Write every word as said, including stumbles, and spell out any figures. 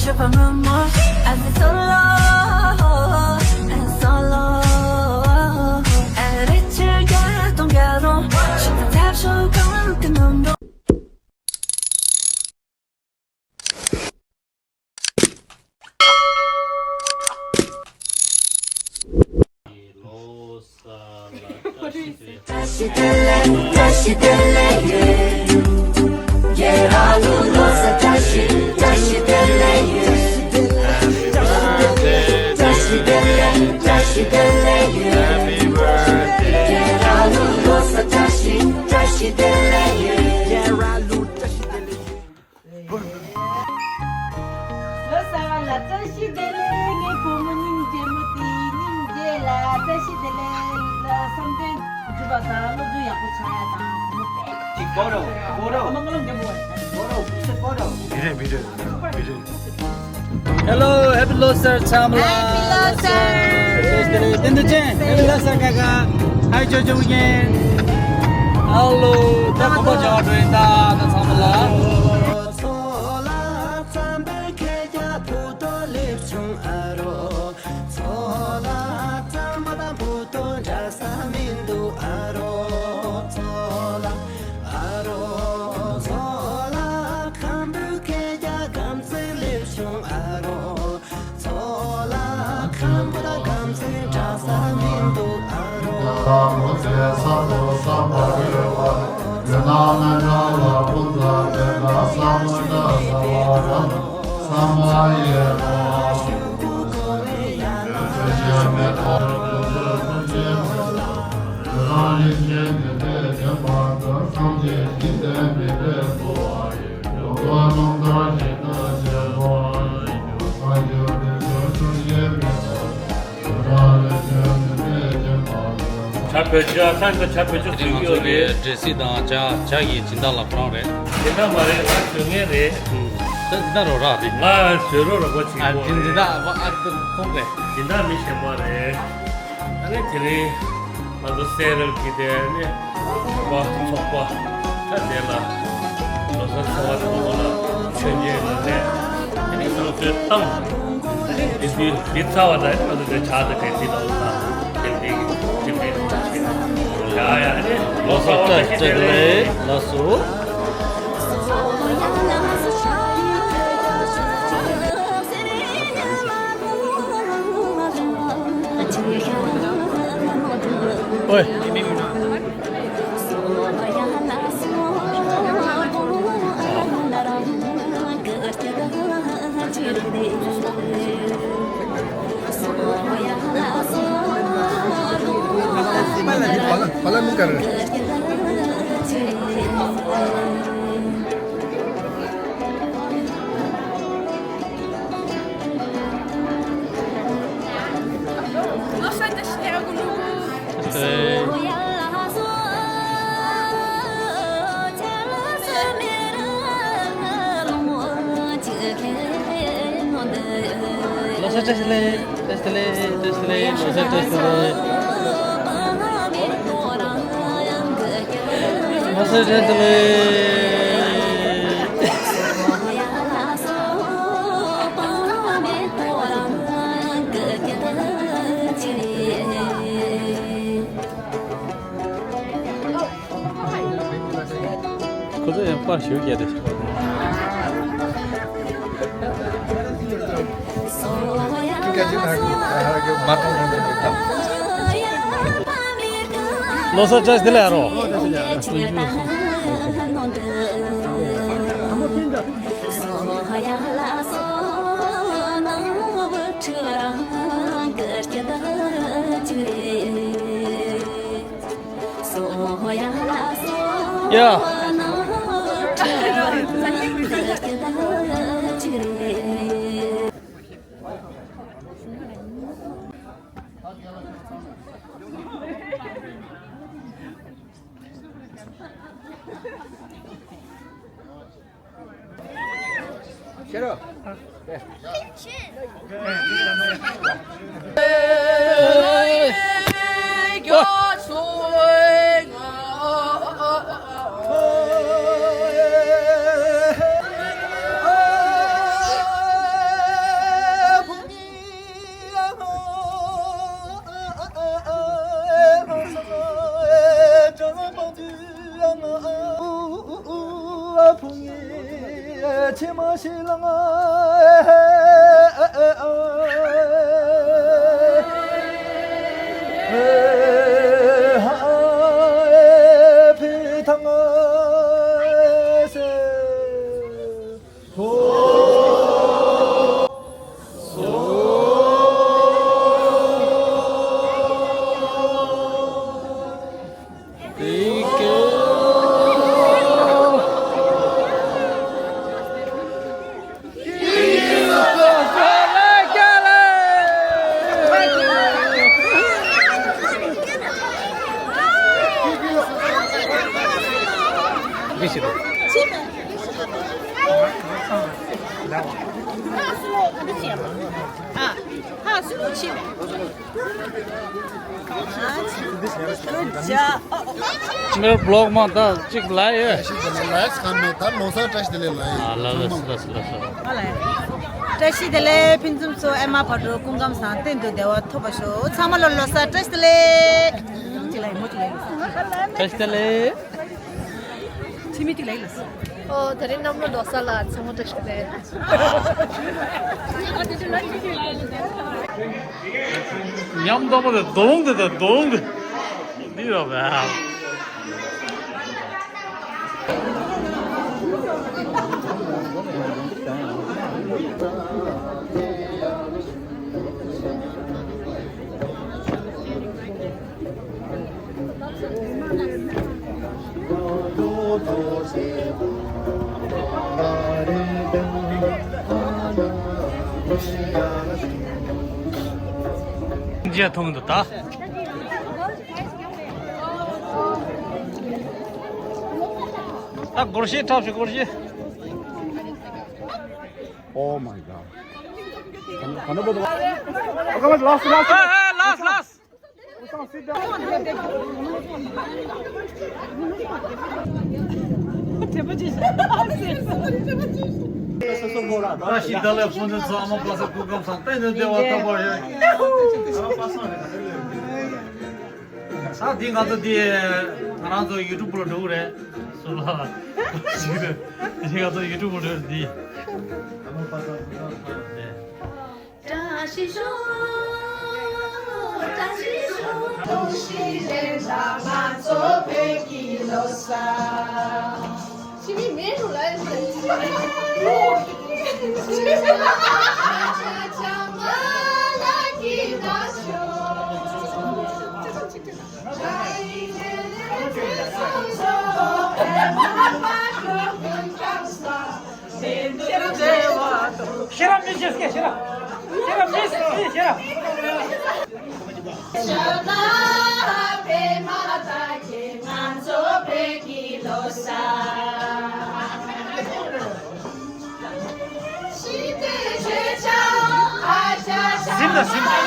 As a solo, as a solo, and Richard got don't get on. She can tap so come to number. ལོ་གསར་བ་ལ་བཀྲ་ཤིས་བདེ་ལེགས། ངའི་བུ་མོ་སྙིང་རྗེ་མོ་དེ་ཡིན། སྙིང་རྗེ་ལ་བཀྲ་ཤིས་བདེ་ལེགས། བསམ་དོན་འགྲུབ་པ་དང་སློབ་སྦྱོང་ཡག་པོ་ཆགས་ཡ་དང་བུ་མོ་དཔེ་ཅིག་སྤོ་རོགས། སྤོ་རོགས། ཨ་མ་ཀློང་རྒན་པོ་བ་སྤོ་རོགས། སྤོ་རོགས། བི་རེད། བི་རེད། བི་རེད། Hello, Happy ལོ་གསར་ཚང་མ་ལ། Happy ལོ་གསར། བཀྲ་ཤིས་བདེ་ལེགས། བསྟན་འཛིན་ཅན། Happy ལོ་གསར། ཀ་ཀ་ཧའི་ཅོ་ཅོ་ངན། ཨ་ལོ། ད་གོམ་པ་བྱ་བ་འགྲོ་ཡིན། ད་ད་ཚང་མ་ལ། ཚོ་ལ་ཚང་པའི་ཁེ་རྒྱ་བུ་ཏོ་ལེབ་ཆུང་ཨ་རོ། ཚོ་ལ་ཚང་མ་དང་བུ་ཏོ་འདྲ་ས་མི་འདུག་ཨ་རོ། ཚོ་ལ་ཨ་རོ། ཚོ་ལ་ཁམ་བུ་ཁེ་རྒྱ་གམ་ཚིག་ལེབ་ཆུང་ཨ་རོ། ཚོ་ལ་ཁམ་བུ་དང་གམ་ཚིག་འདྲ་ས་མི་འདུག་ཨ་རོ། བྱ་བོད་ཇ་ས་ཡིན་པ། བྱ་བོད་ཇ་བཟོས་ཀྱི་ཡོད་རེད། འབྲས་སིལ་དང་ཇ་ཇ་གི་སྦྱིན་བདག་ལ་ཁོ་རང་རེད། སྦྱིན་བདག་མ་རེད། ང་བཟོ་མཁན་རེད། ཨུམ། ད་སྦྱིན་བདག་རོགས་རམ་རེད། ང་བཟོ་རོགས་རོགས་པ་བྱེད་ཀྱི་ཡོད་རེད། སྦྱིན་བདག་ཨ་ཁོང་རེད། སྦྱིན་བདག་མི་གཞན་པ་རེད། ཨ་ནི་དེ་རིང་ང་ཚོ་སེ་རལ་གྱི་དེ་ནི་བ་ཚོགས་པ་ད་དེ་ལ་ལོ་གསར་ཚོགས་པ་དང་པོ་ལ་མཆོད་མཇལ་ལ་སླེབས། དེ་ནི་ང་ཚོའི་ཏང་དེ་དུས་དེ་ཚར་བ་དང་ང་ཚོ་དེ་ཕྱག་དང་འབྲས་སིལ་དང་ལ་དེ་འདི་གི་དེ་འདི་ཡ་ཡ་ནི་ལོ་གསར་བཀྲ་ཤིས་བདེ་ལེགས། ལགས་སོ། ཨོའི། ལོ་གསར་བཀྲ་ཤིས་བདེ་ལེགས། བཀྲ་ཤིས་བདེ་ལེགས། བཀྲ་ཤིས་བདེ་ལེགས། ལོ་གསར་བཀྲ་ཤིས་བདེ་ལེགས། ལོ་གསར་བཀྲ་ཤིས་བདེ་ལེགས། ཁོ་ཚོ་ཡང་པར་ཞིག་རྒྱག་རེད། ལོ་གསར་བཀྲ་ཤིས་བདེ་ལེགས་ཨ་རོ། ཡ། ཕྱི་མ་ཤི་ལང་། ཕི་ཐང་སེ། ཨ། ཧ་སུ་ཆི་མེ། མེར་བློག་མ་ད་ཅིག་ལ་ཡོད། ཤི་ཟེར་ནས་ལ་ཡ་ཁམ་མེ་ད་ལོ་གསར་བཀྲ་ཤིས་བདེ་ལེགས་ལ་ཡ། ཨ་ལ་ལ་སི་ལ་སི་ལ་སི། ཨ་ལ་ཡ། བཀྲ་ཤིས་བདེ་ལེགས་ཕུན་སུམ་ཚོགས། ཨེ་མ་བག་དྲོ་སྐུ་ཁམས་བཟང་། གཏན་དུ་བདེ་བ་ཐོབ་པ་ཤོག་ཚང་མ་ལ་ལོ་གསར་བཀྲ་ཤིས་བདེ་ལེགས། ཅིག་ལ་ཡ་མོ་ཅིག་ལ་ཡ། བཀྲ་ཤིས་བདེ་ལེགས། ཁྱིམ་མི་ཅིག་ལ་ཡ་ལ་སི། ཨོ་དེ་རིང་གནམ་ལོ་ལོ་གསར་ལ་ཚང་མ་བཀྲ་ཤིས་བདེ་ལེགས། ཉམས་དང་པོ་དེ་རྡོ་ལུང་དེ་དང་རྡོ་ལུང་དེ་འདི་རོ་བས། མཇལ་ཐུབ་མི་འདུག་ད། ད་སྒོར་གཞས་འཁྲབ་ཤིག་སྒོར་གཞས། Oh my God. Come on, come on, come on. Come on, last, last. Hey, hey, last, last. བཀྲ་ཤིས་བདེ་ལེགས་ཕུན་སུམ་ཚོགས། ཨ་མ་པ་སངས་སྐུ་ཁམས་བཟང་། གཏན་དུ་བདེ་བ་ཐོབ་པར་ཤོག་ད་འདི་ང་ཚོ་འདི་ང་རང་ཚོ་ཡུ་ཊུབ་ལ་འགྲོ་གི་རེད། སུ་ལ་འདི་ང་ཚོ་ཡུ་ཊུབ་ལ་འགྲོ་གི་རེད། འདི། བཀྲ་ཤིས་ཤོག་བཀྲ་ཤིས་ཤོག་གདོང་ཞིག་ལེན་ད་ང་ཚོ་བོད་ཀྱི་ལོ་གསར། ཕྱི་མི་མེད་འགྲོ་ལ་ཡིན་ཟེར། ཤེས་རབ་མི་ཤེས་སྐད་ཤེས་རབ། ཤེས་རབ་མི་ཤེས་ཤེས་རབ། ཟིན་ད་ཟིན།